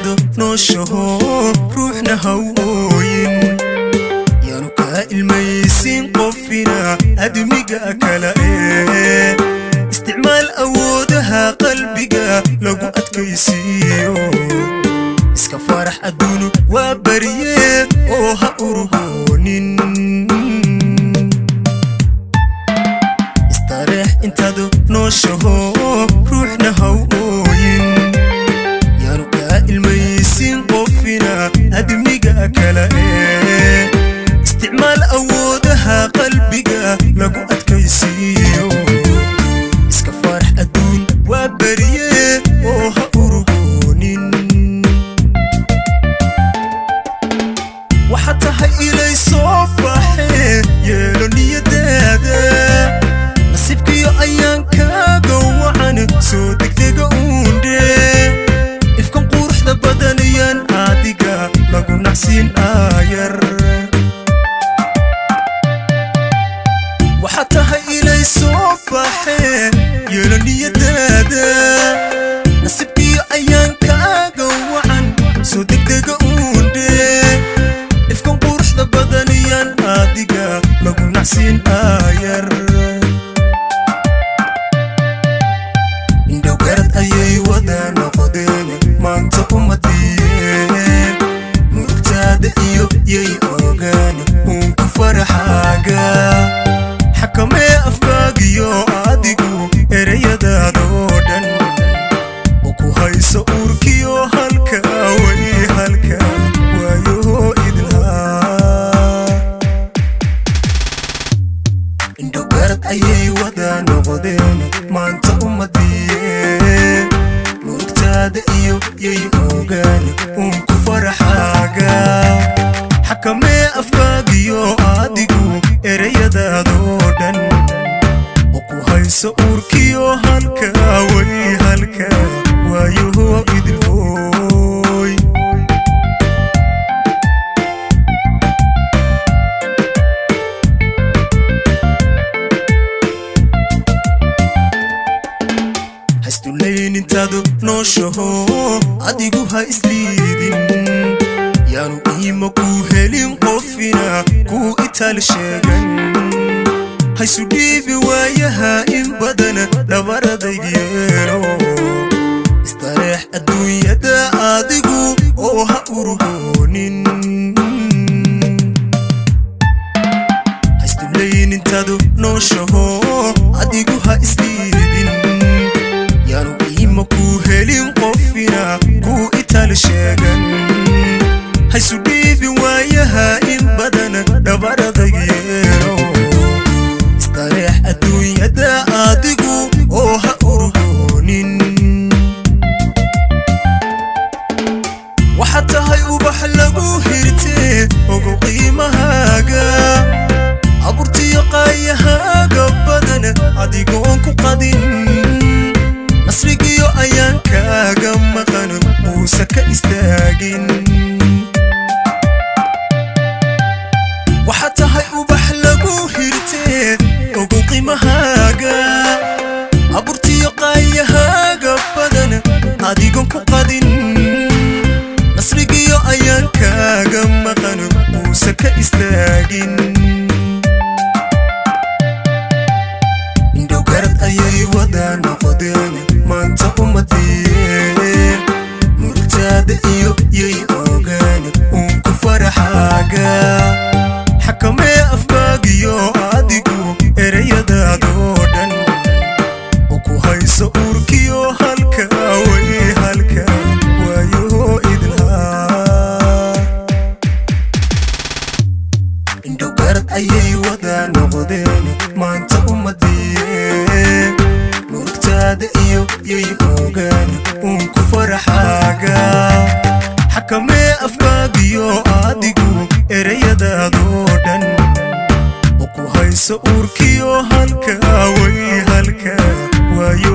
Intaadu nooshaho, ruuxna ha u ooyin. Yaanu kaa ilmaysiin qofina admiga kale ee isticmaal awoodaha qalbiga lagu adkaysiiyo. Iska farax, adduunu waa barye, oo ha urugoonin. Istareex intaadu nooshaho, ruuxna ha u ooyin. Yaanu kaa ilmaysiin qofina admiga kale ee isticmaal awoodaha qalbiga lagu adkaysiiyo. Iska farax, adduun waa barye, oo ha urugoonin. Waxaa tahay ilay soo baxee, yeelo niyadaada. Nasiibkiyo ayaankaaga wacan, soo degdega uundhe. Ifkan quruxda badanayaan adiga lagu nacsiin aayar. Waxaa tahay ilay soo baxee, yeelo niyadaada. Nasiibkiyo ayaankaaga wacan, soo degdega uundhe. Ifkan quruxda badanayaan adiga lagu nacsiin aayar. Indhowgarad ayay wada noqdeen maanta ummadiye. Murugtaada iyo yay ogaan uunku faraxaaga. Xakamee afkaagiyo adigu ereyadaadoo dhan, oo ku hayso uurkiyo halka way halka waayo idilhaa. Indhogarad ayay wada noqdeen maanta ummadiye. Murugtaada iyo yay ogaan uunku faraxaaga. Xakamee afkaagiyo adigu ereyadaadoo dhan, oo ku hayso uurkiyo halka way halka waayo idilhooy. Haystulayn intaadu nooshaho, adigu ha isliidin. Yaanu iima kuu helin qofina kuu itaal sheegan. Haysu dhiibi waayaha in badan dhabaradayg yeelo. Istareex adduunyada adigu, oo ha urugoonin. Haystulayn intaadu nooshaho, adigu ha isliidin. Yaanu iima kuu helin qofina kuu itaal sheegan. Haysu dhiibin waayaha in badan dhabaradayg yeelo. Istareex adduunyada adigu, oo ha urugoonin. Waxaa tahay ubax lagu hirtee, ogow qiimahaaga. Abuurtiyo qaayahaaga badan adigoon ku qadin. Nasrigiyo ayaankaaga maqan uusa ka istaagin. Waxaa tahay ubax lagu hirtee, ogow qiimahaaga. Abuurtiyo qaayahaaga badan adigoon ku qadin. Nasrigiyo ayaankaaga maqan uusa ka istaagin. Indhowgarad ayay wada noqdeen maanta ummadiye. Murugtaada iyo yay ogaan uunku faraxaaga. Xakamee afkaagiyo adigu ereyadaadoo dhan, oo ku hayso uurkiyo halka way halka waayo idilhaa. Indhowgarad ayay wada noqdeen maanta ummadiye. Murugtaada iyo yay ogaan uunku faraxaaga. Xakamee afkaagiyo adigu ereyadaadoo dhan, oo ku hayso uurkiyo halka way halka waayo.